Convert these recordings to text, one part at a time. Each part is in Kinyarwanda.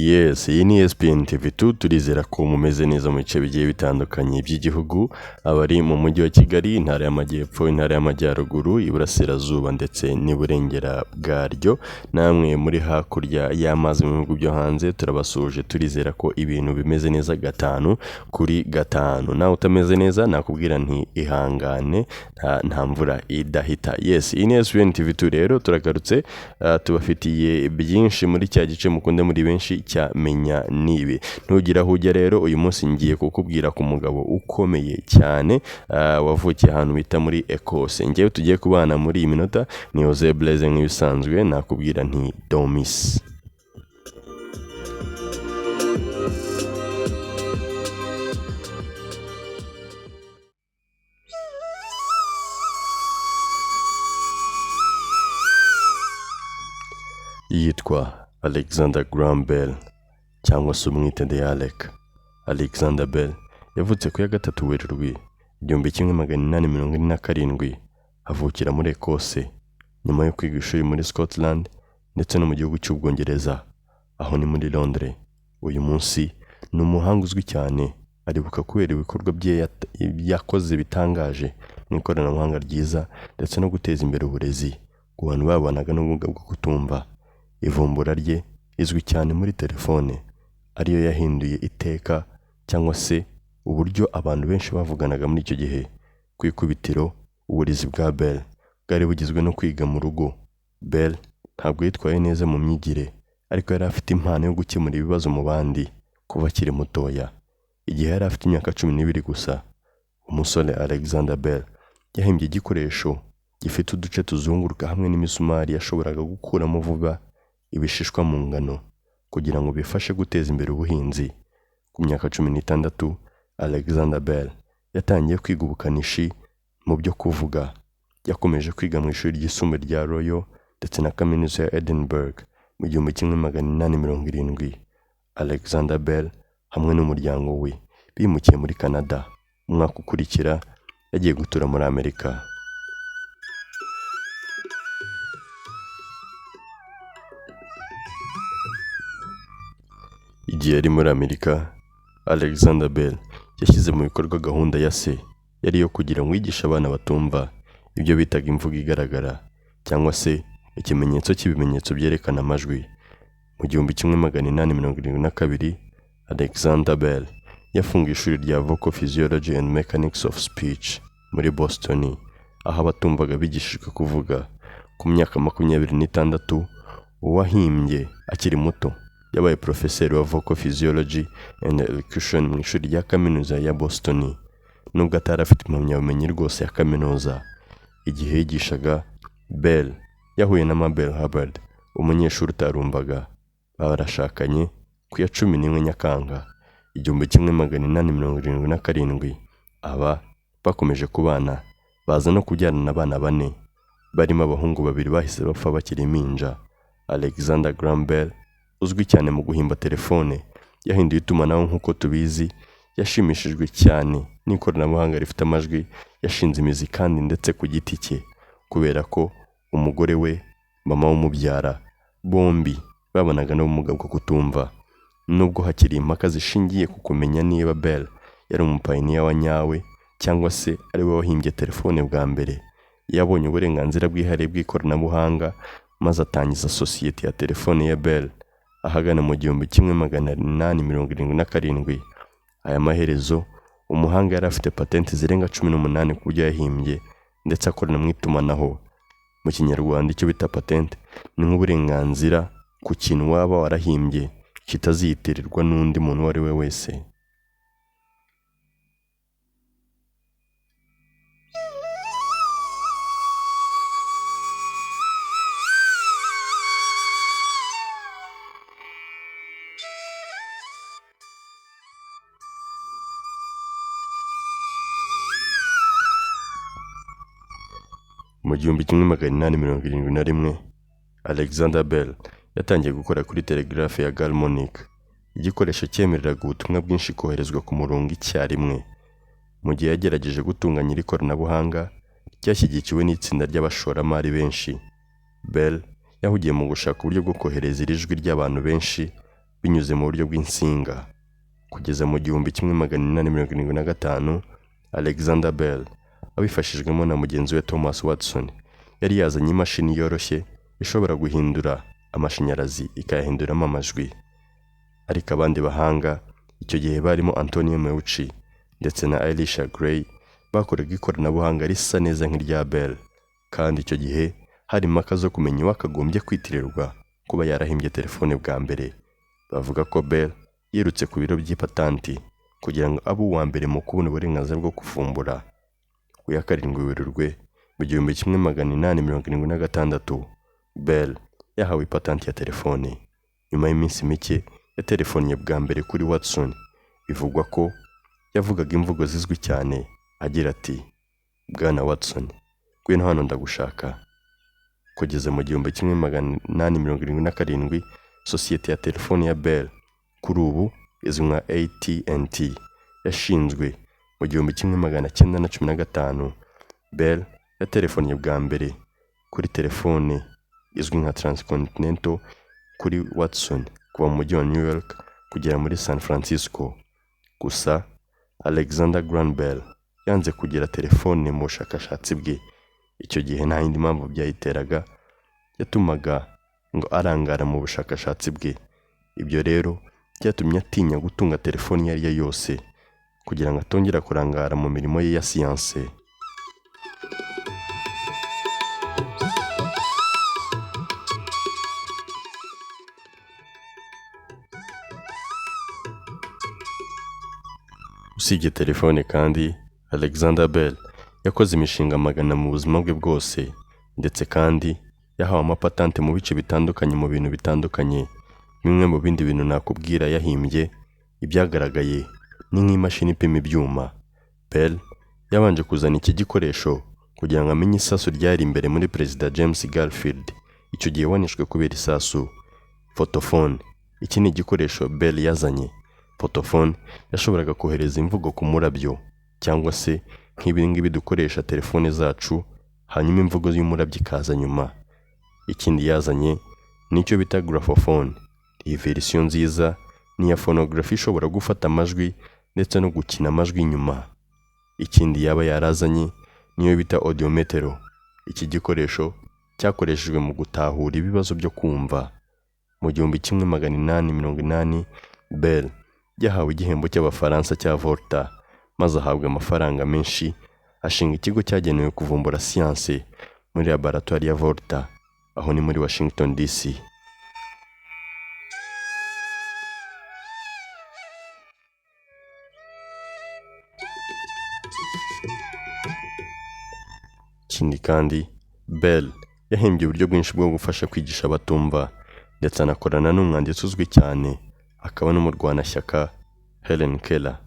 Yes, iyi ni ESPN TV2. Turizera ko mumeze neza mu bice bigiye bitandukanye by'igihugu, abari mu mujyi wa Kigali, intara y'Amajyepfo, intara y'Amajyaruguru, Iburasirazuba ndetse n'Iburengera bwaryo, namwe muri hakurya y'amazi mu bihugu byo hanze turabasuhuje, turizera ko ibintu bimeze neza gatanu kuri gatanu. Nawe utameze neza nakubwira nti ihangane, nta mvura idahita. Yes, iyi ni ESPN TV2 rero turagarutse, tubafitiye byinshi muri cya gice mukunda muri benshi cya Menya Nibi. Ntugira aho ujya rero, uyu munsi ngiye kukubwira ku mugabo ukomeye cyane, wavukiye ahantu bita muri Ecosse. Njyewe tugiye kubana muri iyi minota ni Jose Blaise nk'ibisanzwe, nakubwira nti don't miss. Yitwa Alexander Graham Bell cyangwa se umwite The Alec. Alexander Bell yavutse ku ya 3 Werurwe 1847, avukira muri Ecosse nyuma yo kwiga ishuri muri Scotland ndetse no mu gihugu cy'Ubwongereza, aho ni muri Londres. Uyu munsi ni umuhanga uzwi cyane, aribuka kubera ibikorwa bye yakoze bitangaje mu ikoranabuhanga ryiza ndetse no guteza imbere uburezi ku bantu babanaga n'ubumuga bwo kutumva. Ivumbura rye rizwi cyane muri telefone, ariyo yahinduye iteka cyangwa se uburyo abantu benshi bavuganaga muri icyo gihe. Ku ikubitiro, uburezi bwa Bell bwari bugizwe no kwiga mu rugo. Bell ntabwo yitwaye neza mu myigire, ariko yari afite impano yo gukemura ibibazo mu bandi kuva akiri mutoya. Igihe yari afite imyaka 12 gusa, umusore Alexander Bell yahimbye igikoresho gifite uduce tuzunguruka hamwe n'imisumari yashoboraga gukuramo vuba ibishishwa mu ngano kugira ngo bifashe guteza imbere ubuhinzi. Ku myaka 16, Alexander Bell yatangiye kwiga ubukanishi mu byo kuvuga. Yakomeje kwiga mu ishuri ryisumbuye rya Royal ndetse na kaminuza ya Edinburgh mu 1870. Alexander Bell hamwe n'umuryango we bimukiye muri Canada. Umwaka ukurikira yagiye gutura muri Amerika. Igihe yari muri Amerika, Alexander Bell yashyize mu bikorwa gahunda ya se yari iyo kugira ngo yigishe abana batumva ibyo bitaga imvugo igaragara cyangwa se ikimenyetso cy'ibimenyetso byerekana amajwi. Mu 1872, Alexander Bell yafunguye ishuri rya Vocal Physiology and Mechanics of Speech muri Boston, aho abatumvaga bigishijwe kuvuga. Ku myaka 26, uwahimbye akiri muto yabaye porofeseri wa Vocal Physiology and Elocution mu ishuri rya kaminuza ya Boston, nubwo atari afite impamyabumenyi rwose ya kaminuza. Igihe yigishaga, Bell yahuye na Mabel Hubbard, umunyeshuri utarumvaga. Barashakanye ku ya 11 Nyakanga 1877. Aba bakomeje kubana, baza no kubyarana abana 4, barimo abahungu 2 bahise bapfa bakiri impinja. Alexander Graham Bell uzwi cyane mu guhimba telefone yahinduye itumanaho nk'uko tubizi, yashimishijwe cyane n'ikoranabuhanga rifite amajwi yashinze imizi kandi ndetse ku giti cye, kubera ko umugore we, mama w'umubyara, bombi babanaga n'ubumuga bwo kutumva. Nubwo hakiri impaka zishingiye ku kumenya niba Bell yari umupayiniya wa nyawe cyangwa se ari we wahimbye telefone bwa mbere, yabonye uburenganzira bwihariye bw'ikoranabuhanga maze atangiza sosiyete ya telefone ya Bell ahagana mu 1877. Aya maherezo umuhanga yari afite patenti zirenga 18 ku byo yahimbye ndetse akorana mu itumanaho. Mu kinyarwanda icyo bita patente ni nk'uburenganzira ku kintu waba warahimbye kitaziyitirirwa n'undi muntu uwo ari we wese. Mu 1871, Alexander Bell yatangiye gukora kuri telegraphe ya Galmonic, igikoresho cyemereraga ubutumwa bwinshi koherezwa ku murongo icyarimwe. Mu gihe yagerageje gutunganya iri koranabuhanga ryashyigikiwe n'itsinda ry'abashoramari benshi, Bell yahugiye mu gushaka uburyo bwo kohereza iri jwi ry'abantu benshi binyuze mu buryo bw'insinga. Kugeza mu 1875, Alexander Bell abifashijwemo na mugenzi we Thomas Watson yari yazanye imashini yoroshye ishobora guhindura amashanyarazi ikayahinduramo amajwi. Ariko abandi bahanga icyo gihe barimo Antonio Meucci ndetse na Elisha Gray bakoraga ikoranabuhanga risa neza nk'irya Bell, kandi icyo gihe hari impaka zo kumenya uwakagombye kwitirirwa kuba yarahimbye telefone bwa mbere. Bavuga ko Bell yirutse ku biro by'ipatanti kugira ngo abe uwa mbere mu kubona uburenganzira bwo kuvumbura. Ku ya 7 Werurwe mu 1876, Bell yahawe ipatanti ya telefone. Nyuma y'iminsi mike yaterefonnye bwa mbere kuri Watson. Bivugwa ko yavugaga imvugo zizwi cyane agira ati: "Bwana Watson, ngwino hano ndagushaka." Kugeza mu 1877, sosiyete ya telefone ya Bell, kuri ubu izwi nka AT&T, yashinzwe mu 1915. Bell yaterefonnye bwa mbere kuri telefone izwi nka Transcontinental kuri Watson kuva mu mujyi wa New York kugera muri San Francisco. Gusa Alexander Graham Bell yanze kugira telefone mu bushakashatsi bwe. Icyo gihe nta yindi mpamvu byayiteraga yatumaga ngo arangara mu bushakashatsi bwe. Ibyo rero byatumye atinya gutunga telefone iyo ari yo yose kugira ngo atongera kurangara mu mirimo ye ya siyanse. Usibye telefone kandi, Alexander Bell yakoze imishinga magana mu buzima bwe bwose, ndetse kandi yahawe amapatante mu bice bitandukanye mu bintu bitandukanye. Bimwe mu bindi bintu nakubwira yahimbye, ibyagaragaye ni nk'imashini ipima ibyuma. Bell yabanje kuzana iki gikoresho kugira ngo amenye isasu ryari imbere muri Perezida James Garfield, icyo gihe wanishwe kubera isasu. Photophone, iki ni igikoresho Bell yazanye. Photophone yashoboraga kohereza imvugo ku murabyo, cyangwa se nk'ibi ngibi dukoresha telefone zacu, hanyuma imvugo y'umurabyo ikaza nyuma. Ikindi yazanye ni icyo bita graphophone. Iyi verisiyo nziza ni iya phonography ishobora gufata amajwi ndetse no gukina amajwi nyuma. Ikindi yaba yarazanye niyo bita audiometero. Iki gikoresho cyakoreshejwe mu gutahura ibibazo byo kumva. Mu 1880, Bell yahawe igihembo cy'Abafaransa cya Volta, maze ahabwa amafaranga menshi, ashinga ikigo cyagenewe kuvumbura siyanse muri laboratoire ya Volta, aho ni muri Washington DC. Ikindi kandi, Bell yahimbye uburyo bwinshi bwo gufasha kwigisha abatumva, ndetse anakorana n'umwanditsi uzwi cyane akaba n'umurwanashyaka Helen Keller.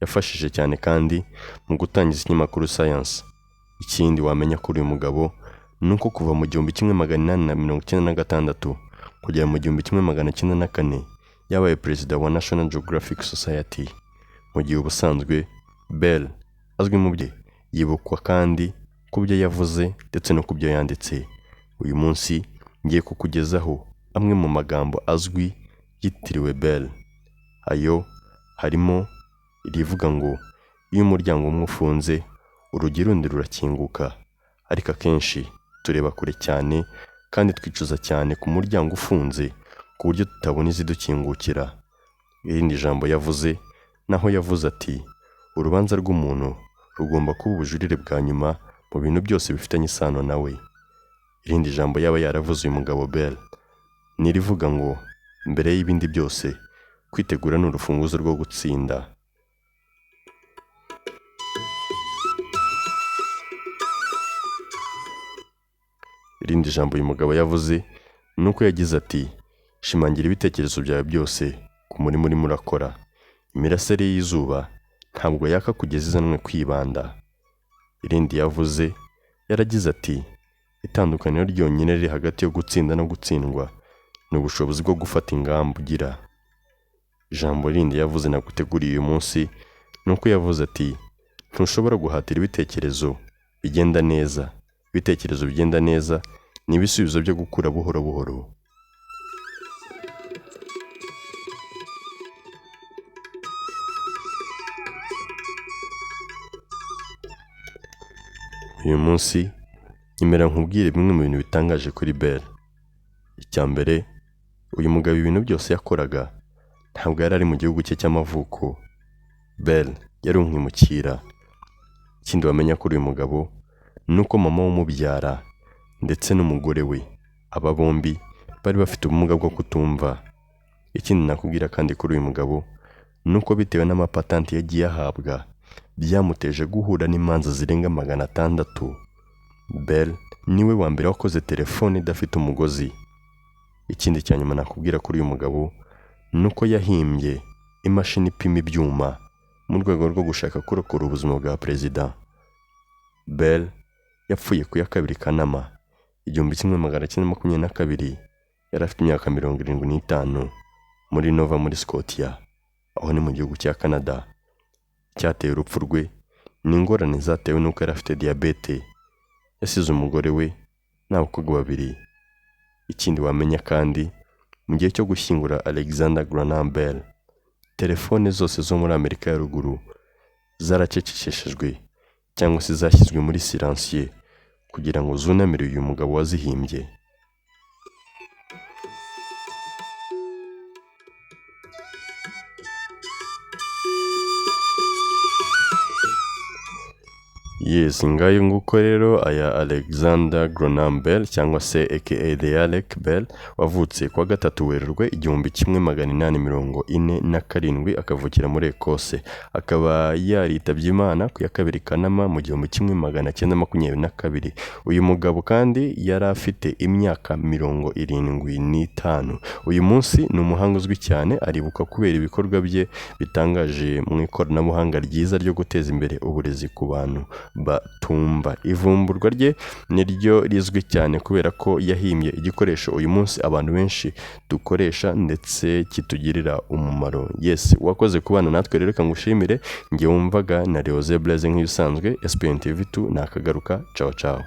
Yafashije cyane kandi mu gutangiza ikinyamakuru Science. Ikindi wamenya kuri uyu mugabo ni uko kuva mu 1896 kugera mu 1904 yabaye perezida wa National Geographic Society. Mu gihe ubusanzwe Bell azwi mu bye, yibukwa kandi ku byo yavuze ndetse no ku byo yanditse. Uyu munsi ngiye kukugezaho amwe mu magambo azwi yitiriwe Bell. Ayo harimo irivuga ngo: iyo umuryango umwe ufunze, urugi rundi rurakinguka. Ariko akenshi tureba kure cyane kandi twicuza cyane ku muryango ufunze ku buryo tutabona izidukingukira. Irindi jambo yavuze naho yavuze ati: urubanza rw'umuntu rugomba kuba ubujurire bwa nyuma mu bintu byose bifitanye isano nawe. Irindi jambo yaba yaravuze uyu mugabo Bell ni irivuga ngo: mbere y'ibindi byose, kwitegura ni urufunguzo rwo gutsinda. Irindi jambo uyu mugabo yavuze ni uko yagize ati: shimangira ibitekerezo byawe byose ku murimo urimo urakora. Imirasire y'izuba ntabwo yaka kugeza izanwe kwibanda. Irindi yavuze yaragize ati: itandukaniro ryonyine riri hagati yo gutsinda no gutsindwa ni ubushobozi bwo gufata ingamba ugira. Ijambo rindi yavuze naguteguriye uyu munsi ni uko yavuze ati: ntushobora guhatira ibitekerezo bigenda neza. Ibitekerezo bigenda neza ni ibisubizo byo gukura buhoro buhoro. Uyu munsi nyemera nkubwire bimwe mu bintu bitangaje kuri Bell. Icya mbere, uyu mugabo ibintu byose yakoraga ntabwo yari ari mu gihugu cye cy'amavuko. Bell yari umwimukira. Ikindi wamenya kuri uyu mugabo ni uko mama w'umubyara ndetse n'umugore we, aba bombi bari bafite ubumuga bwo kutumva. Ikindi nakubwira kandi kuri uyu mugabo ni uko bitewe n'amapatanti yagiye ahabwa byamuteje guhura n'imanza zirenga 600. Bell niwe wa mbere wakoze telefone idafite umugozi. Ikindi cya nyuma nakubwira kuri uyu mugabo ni uko yahimbye imashini ipima ibyuma mu rwego rwo gushaka kurokora ubuzima bwa perezida. Bell yapfuye ku ya 2 Kanama 1922, yari afite imyaka 75 muri Nova muri Scotia, aho ni mu gihugu cya Canada. Icyateye urupfu rwe ni ingorane zatewe n'uko yari afite diyabete. Yasize umugore we n'abakobwa babiri. Ikindi wamenya kandi, mu gihe cyo gushyingura Alexander Graham Bell, telefone zose zo muri Amerika ya ruguru zaracecekeshejwe cyangwa se zashyizwe muri silencieux kugira ngo zunamire uyu mugabo wazihimbye. Yes, ngayo nguko rero aya Alexander Graham Bell cyangwa se aka The Alec Bell, wavutse kuwa 3 Werurwe 1847, akavukira muri Ekose, akaba yaritabye Imana ku ya 2 Kanama mu 1922. Uyu mugabo kandi yari afite imyaka 75. Uyu munsi ni umuhanga uzwi cyane, aribukwa kubera ibikorwa bye bitangaje mu ikoranabuhanga ryiza ryo guteza imbere uburezi ku bantu batumva. Ivumburwa rye niryo rizwi cyane kubera ko yahimbye igikoresho uyu munsi abantu benshi dukoresha ndetse kitugirira umumaro. Yes, wakoze kubana natwe rero, reka ngushimire. Njye wumvaga na Leoze Blaise nk'ibisanzwe, SPN TV 2 nakagaruka. Ciao ciao.